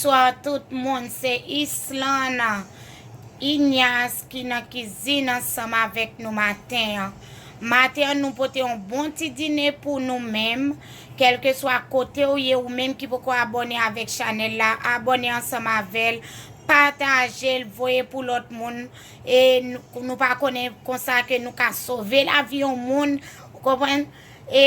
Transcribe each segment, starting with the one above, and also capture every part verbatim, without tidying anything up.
Bonswa tout moun, se Islana Ignace ki nan kizin ansanm avèk nou maten an. Maten an, nou pote yon bon ti dine pou nou menm. Kèlkeswa kote w ye, ou menm ki poko abòne avèk chanèl la, abòne ansanm avè l, pataje l, voye pou lòt moun. E nou, nou pa konnen konsa ke nou ka sove lavi yon moun, ou konprann? E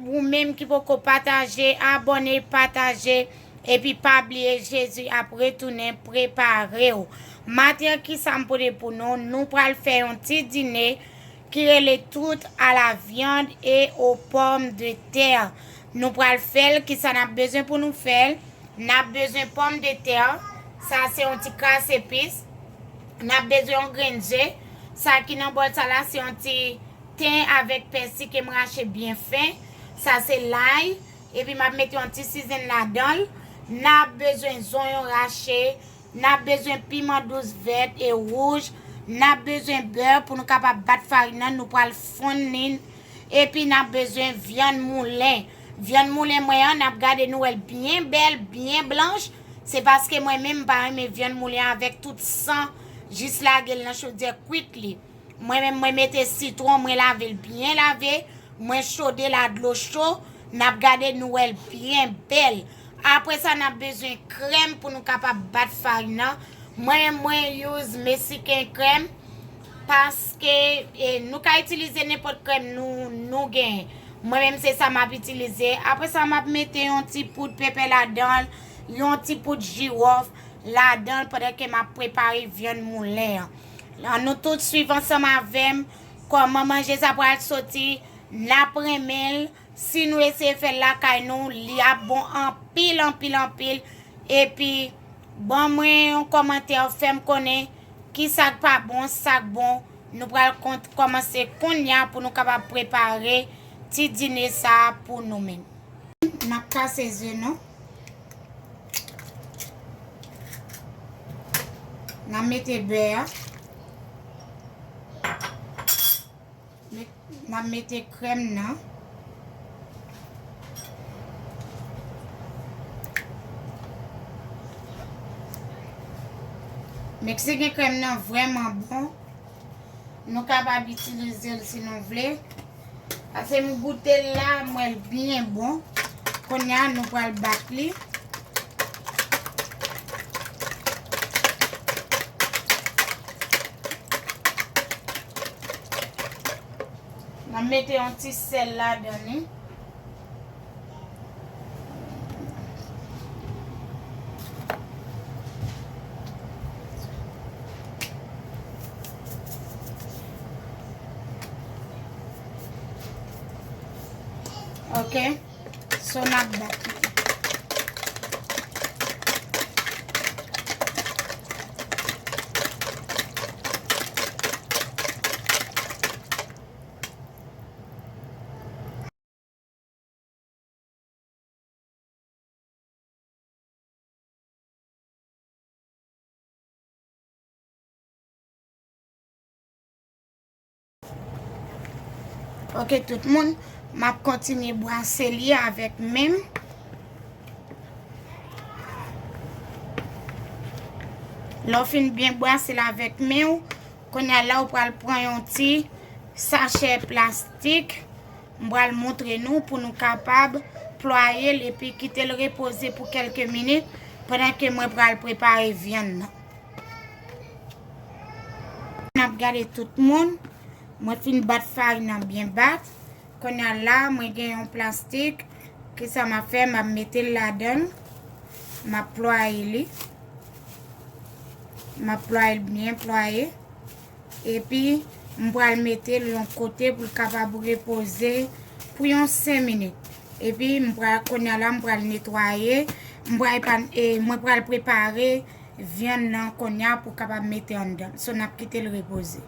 ou menm ki poko pataje, abòne, pataje. Epi pa bliye, Jezi ap retounen, prepare w. Maten an, kisa m pote pou nou? Nou pral fè yon ti dine ki rele tout à la viande et aux pommes de terre. Nou pral fè l, kisa n ap bezwen pou nou fè l? N ap bezwen pòmdetè, sa se yon ti kras epis. N ap bezwen yon grenn ze. Sa ki nan bòl sa la, se yon ti ten avèk pèsi ke m rache byen fen. Sa se lay. Epi m ap mete yon ti sizenn ladan l. N ap bezwen zonyon rache. N ap bezwen piman dous vèt e wouj. N ap bezwen bè pou nou kapab bat farin nan. Nou pral fonn li. Epi n ap bezwen vyann moulen. Vyann moulen mwen an, n ap gade nou wè l byen bèl, byen blanch. Se paske mwen menm m pa renmen vyann moulen avèk tout san. Jis lage l nan chodyè kwit li. Mwen menm, mwen mete sitwon, mwen lave l byen lave, mwen chode l a dlo cho, n ap gade nou wè l byen bèl. Apre sa, n ap bezwen krèm pou nou kapab bat farin nan. Mwen menm, mwen use Mexican krèm, paske, e, nou ka itilize nenpòt krèm nou, nou genyen. Mwen menm, se sa m ap itilize. Apre sa, m ap mete yon ti poud pèpè ladan l, yon ti poud jiwòf ladan l pandan ke m ap prepare vyann moulen an. Ann nou tout swiv ansanm avè m kòman manje sa pral soti. N ap renmen l. Si nou eseye fè l lakay nou, li ap bon anpil, anpil, anpil. Epi, ban mwen yon kòmantè, fè m konnen ki sa k pa bon, sa k bon. Nou pral kont-, kòmanse kounye a pou nou kapab prepare ti dine sa a pou nou menm. N ap kase ze nou. N ap mete bè a. Met-, n ap mete krèm nan. Meksiken krèm nan vrèman bon. Nou kapab itilize l si nou vle. Paske m goute l la, m wè l byen bon. Kounye a, nou pral bat li. N a mete yon ti sèl ladan li. Ok. So, n ap bat li. Ok, tout moun, m ap kontinye brase li avèk men m. Lè w fin byen brase l avèk men w, kounye a la, ou pral pran yon ti sachè plastik. M pral montre nou pou nou kapab plwaye l epi kite l repoze pou kèlke minit pandan ke mwen pral prepare vyann nan. N ap gade tout moun. Mwen fin bat farin nan byen bat. Kounye a la, mwen gen yon plastik. Kisa m ap fè? M ap mete l ladan l. M ap plwaye li. M ap plwaye l byen plwaye. Epi, m pral mete l yon kote pou l kapab repoze pou yon senk minit. Epi, m pral, kounye a la, m pral netwaye. M pral pa-, e, mwen pral prepare vyann nan kounye a pou kapab mete anndan. So, n ap kite l repoze.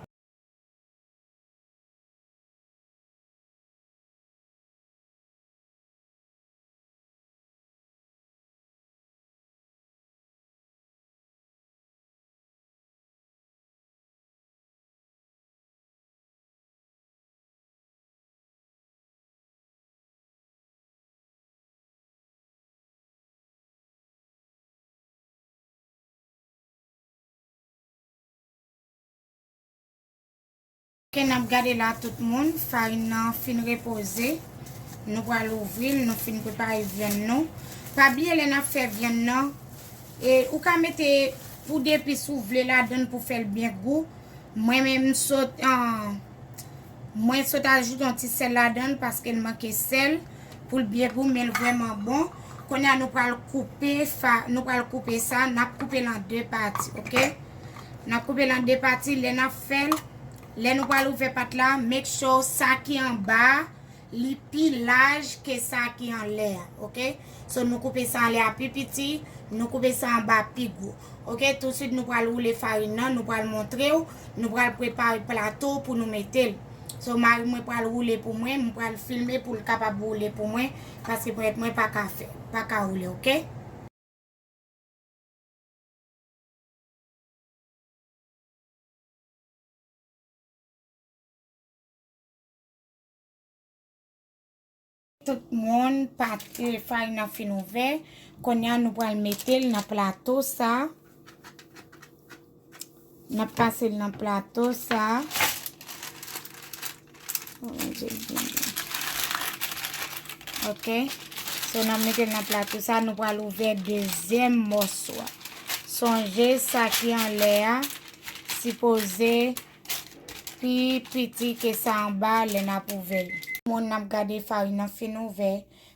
Ok, n ap gade la tout moun, farin nan fin repoze. Nou pral ouvri l, nou fin prepare vyann nou. Pa bliye lè n ap fè vyann nan, e, ou ka mete poud epis ou vle ladan l pou fè l byen gou. Mwen menm m sot, ah, mwen sot ajoute yon ti sèl ladan l paske l manke sèl pou l byen gou, men l vrèman bon. Kounye a nou pral koupe fa, nou pral koupe sa, n ap koupe l an de pati, ok? N ap koupe l an de pati, lè n ap fè l, lè nou pral ouvè pat la, make sure sa ki anba a, li pi laj ke sa ki anlè a, ok? So, nou koupe sa anlè a pi piti, nou koupe sa anba pi gwo. Ok, tousuit nou pral woule farin nan, nou pral montre w, nou pral prepare plato pou nou mete l. So, mari mwen pral woule pou mwen, mwen pral filme pou l kapab woule pou mwen, paske pwèt mwen pa ka fè, pa ka woule, ok? Tout moun, pate farin nan fin ouvè. Kounye a nou pral mete l nan plato sa. N ap pase l nan plato sa. Oh, Bondye beni. Ok. So, n ap mete l nan plato sa. Nou pral ouvè dezyèm mòso a. Sonje sa ki anlè a sipoze pi piti ke sa anba lè n ap ouvè l. Moun n ap gade farin nan fin ouvè.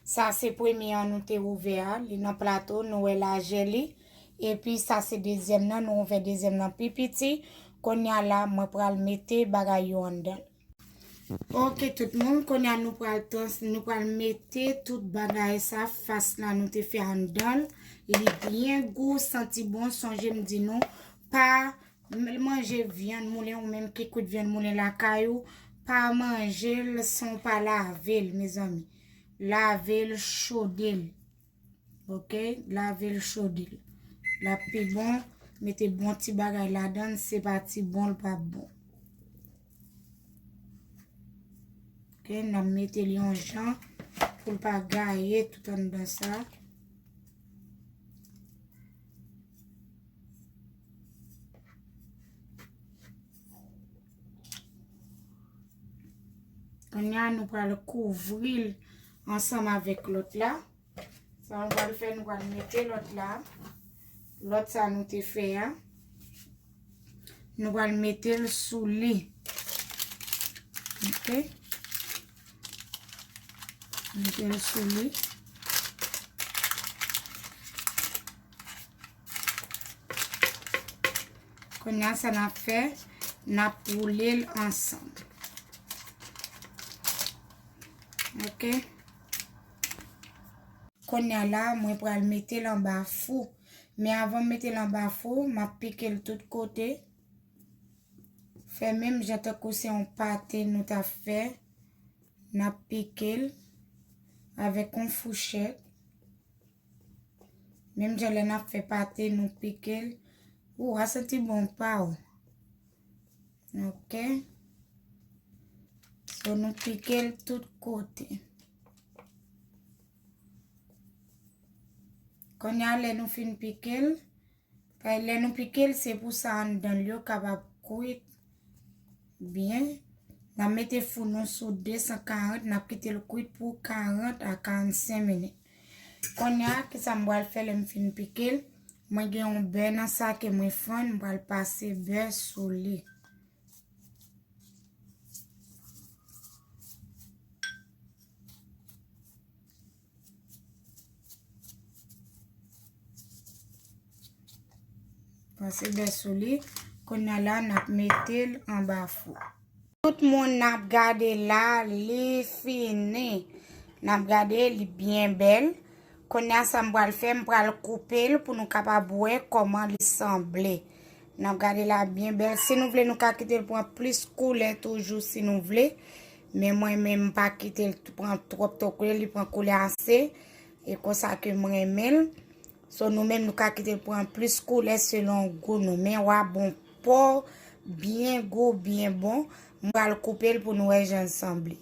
Sa se premye an nou te ouvè a. Li nan plato, nou wè lajè li. Epi sa se dezyèm nan, nou ouvè dezyèm nan pi piti. Kounye a la, mwen pral mete bagay yo anndan l. Ok, tout moun, kounye a nou pral trans, nou pral mete tout bagay sa, fas la nou te fè anndan l. Li byen gou, santi bon, sonje m di nou, pa m-, manje vyann moulen ou menm ki kwit vyann moulen lakay ou, pa manje l san w pa lave l, mezanmi. Lave l, chode l. Ok, lave l, chode l. L ap pi bon, mete bon ti bagay ladan l, se pa ti bon l p ap bon. Ok, n ap mete l yon jan pou l pa gaye tout anndan sa. Kounye a, nou pral kouvri l ansanm avèk lòt la. Sa nou pral fè, nou pral mete lòt la. Lòt sa nou te fè a. Nou pral mete l sou li. Ok. Mete l sou li. Kounye a, sa n ap fè, n ap woule l ansanm. Ok. Kounye a la, mwen pral mete l anba fou. Men avan m mete l anba fou, m ap pike l tout kote. Fè menm jan tankou se yon pate nou t ap fè. N ap pike l avèk yon fouchèt. Menm jan lè n ap fè pate, nou pike l. Ou a santi bon pa w. Ok. So, nou pike l tout kote. Kounye a, lè nou fin pike l, lè nou pike l, se pou sa anndan l yo kapab kwit byen. N ap mete fou nou sou de san karant, n ap kite l kwit pou karant a karannsenk minit. Kounye a, kisa m pral fè lè m fin pike l? Mwen gen yon bè nan sa ke mwen fann, m pral pase bè sou li. Pase bè sou li. Kounye a la, n ap mete l anba fou. Tout moun n ap gade la, li fini. N ap gade, li byen bèl. Kounye a, sa m pral fè, m pral koupe l pou nou kapab wè kòman li sanble. N ap gade la byen bèl. Si nou vle, nou ka kite l pran plis koulè toujou si nou vle. Men mwen menm, m pa kite l t-, pran twòp twòp koulè, li pran koulè ase. E konsa ke m renmen l. So, nou menm, nou ka kite l pran plis koulè selon gou nou. Men w a bon pa w, byen gou, byen bon. M pral koupe l pou nou wè jan l sanble.